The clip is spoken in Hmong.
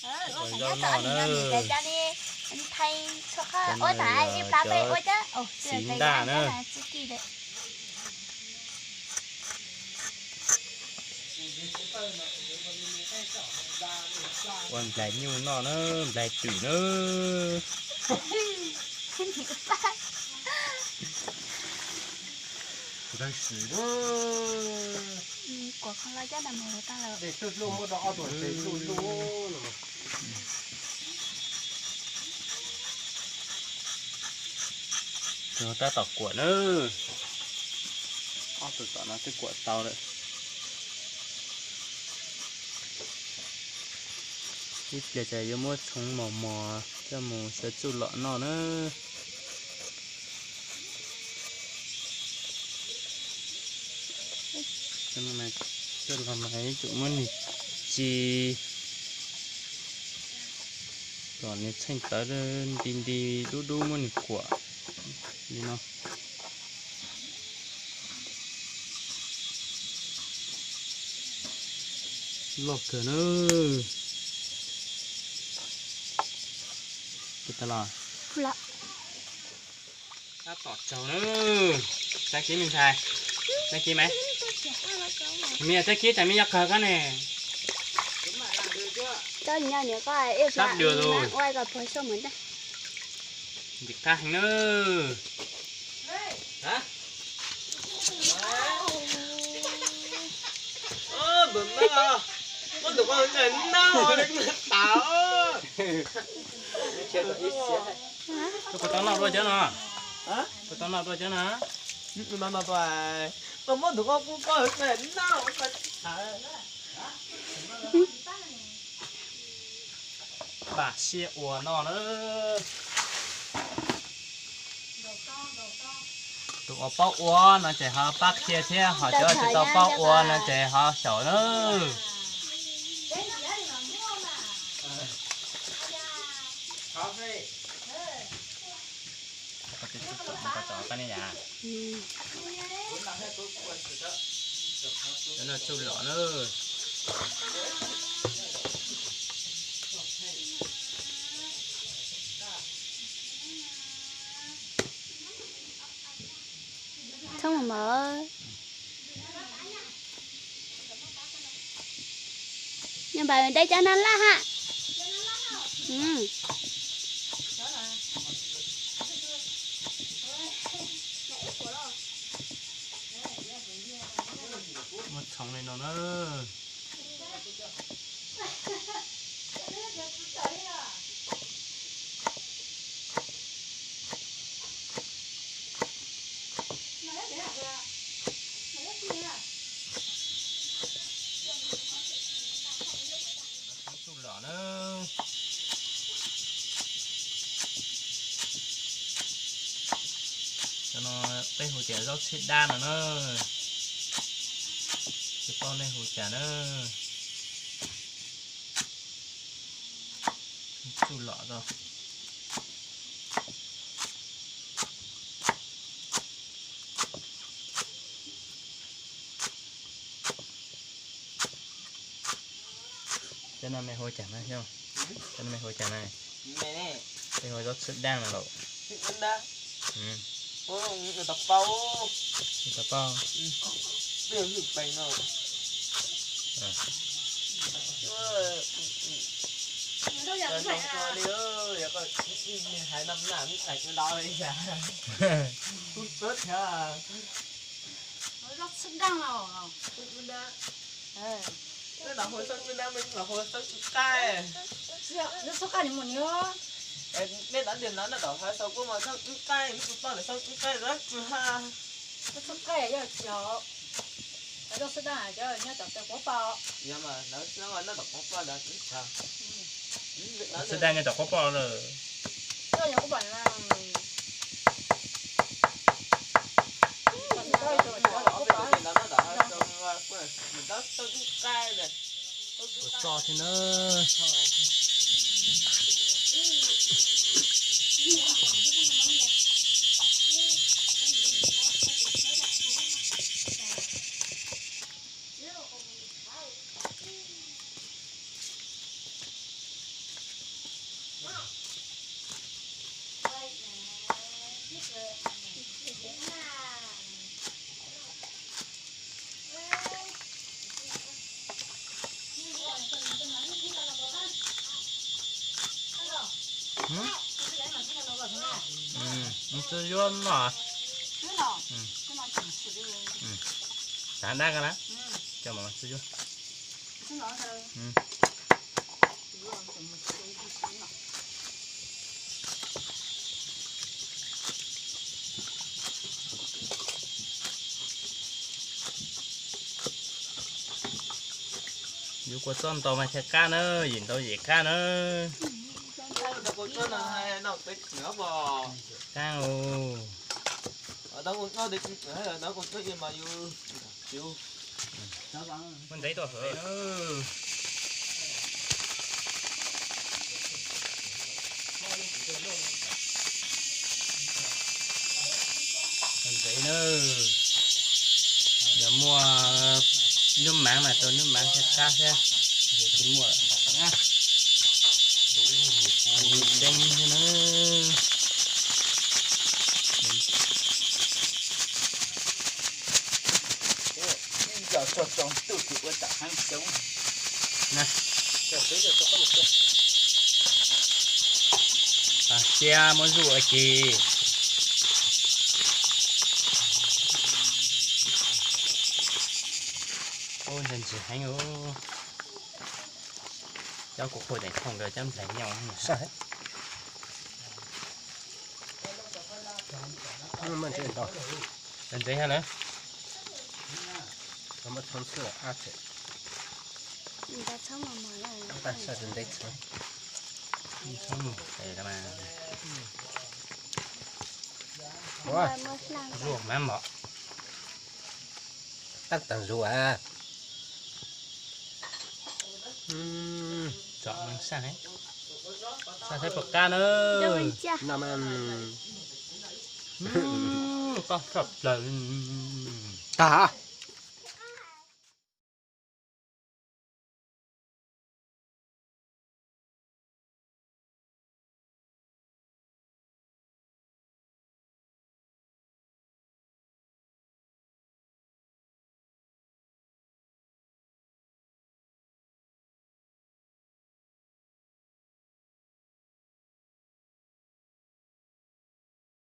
Ua zaub noj na. Cov xiv ntaj na. Ua nplaig nyuj noj na, nplaig twm na. Ntawd sim. Kuam kho los coj nram mus tau lawm. Dej tuj luj muab rau ob tug tes luj luj. Tab tom kuam na. Ob tug tom no twb kuam tau lawm. Ib pliag ces yuav muab txhoov mos mos coj mus xyaw txuj lom noj na. Coj los mas ib tsoom muab nws ci kom nws txheej tawv nti nti dub dub muab nws kuam li no. Loj kawg na. Puas tau los? Tab tom tsaug na. Txav kib me ntxhais. Txav kib mas. Me txav kib tas me nyob qawg kab ne. Sab dua los. Ntxim qab heev na. Puas tau noj dua cov no? Puas tau noj dua cov no? Pam siab ua noj na. Tus uas paub ua no ces ho pab qhia thiab, ho cov tsis tau paub ua no ces ho xyaum na. Tsuj lom na. Thoob mos. Nyob npam deb cov no laj ha. Muab txhoov li no na. Tsuj lom na. Cov no peb hu tias zaub txhwb dab no na. Tsis paub nej hu cas na. Tsuj lom tau. Cov no mej hu cas na xyoo? Cov no mej hu cas na? Mej hu zaub txhwb dab no los? Tau paub. Tau paub. Hais no na, kuv txawv thiab. Zaub txhwb dab los? Nej hu xeeb wb dab, mej hu xeeb wb qaij. Zaub txhwb qaij ni mus ni. Nej dab tias no nej tau hais xaus kuv mas xeeb wb qaij, mej kuv tau lawm xeeb wb qaij dab tsi ha. Zaub txhwb qaij yog tsis hauv. Zaub txhwb dab cov nyob tom tej quav paj. Yog mas lawv xeeb nej tom quav paj lawv tsis hauv. Txhwb dab nyob tom quav paj lawm. Ua txoj thiab na. Yuav no. Tav dab ka na. Coj mus txhub yuav. Yuav kua txob ntau mas thiaj qab na, yim ntau yim qab na. Qab os. Muab ntev tuaj hawv. Ntxeev na, yog muaj nub maav mas rau nub maav thiaj qab thiab, tsis muaj tseeb thiab na. Cia muab zuj ua ke. Ntse ntsis heev. Cov kuv qhuas daim thooj nkawd cov nplaig nyob. Ntse ntse ha lawm. Txhob mus es mas. Zuaj mas mom. Tab tom zuaj. Tsom saj, saj saib puas qab na. No mas koj tshaj plaws. Tag.